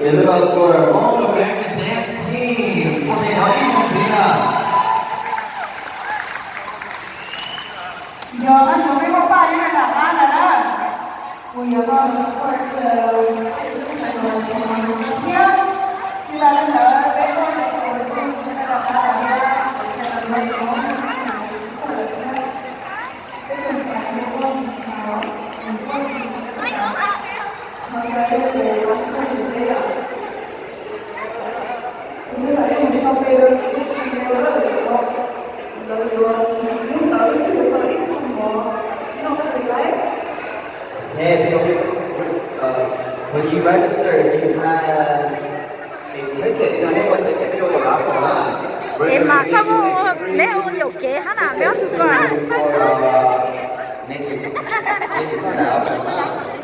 Give it up for Hmong American Dance Team. Ua tes thov ib zaug ntxiv na. Yog qab tso peb muab paj ib nram qab na na. Kuv yuav koj los support, eh, peb tus tub Saiv Luas thiab. Tsis tas li ntawd peb muaj cov uas tus tub Saiv Luas nyob rau qab los thiab, kuv thiaj li yuav tus tub Saiv Luas thiab. Peb tus Saiv Luas, tus tub Saiv Luas, tus tub Saiv Luas, tus tub Saiv Luas, tus tub Saiv Luas. Kuv twb hais ib mus sau pe rau tus tub Saiv Luas lawm, lawv yuav mus mus ntawd twb yuav tau ib tug mov noj hauv live. Okay, we hope you, uh, when you register, you had a ticket. Yog nej muaj ticket, peb yuav ua raffle na. Ces mas koj muaj, neb ua yuam kev hab na, neb ob tug ko. Naked, naked turnout na.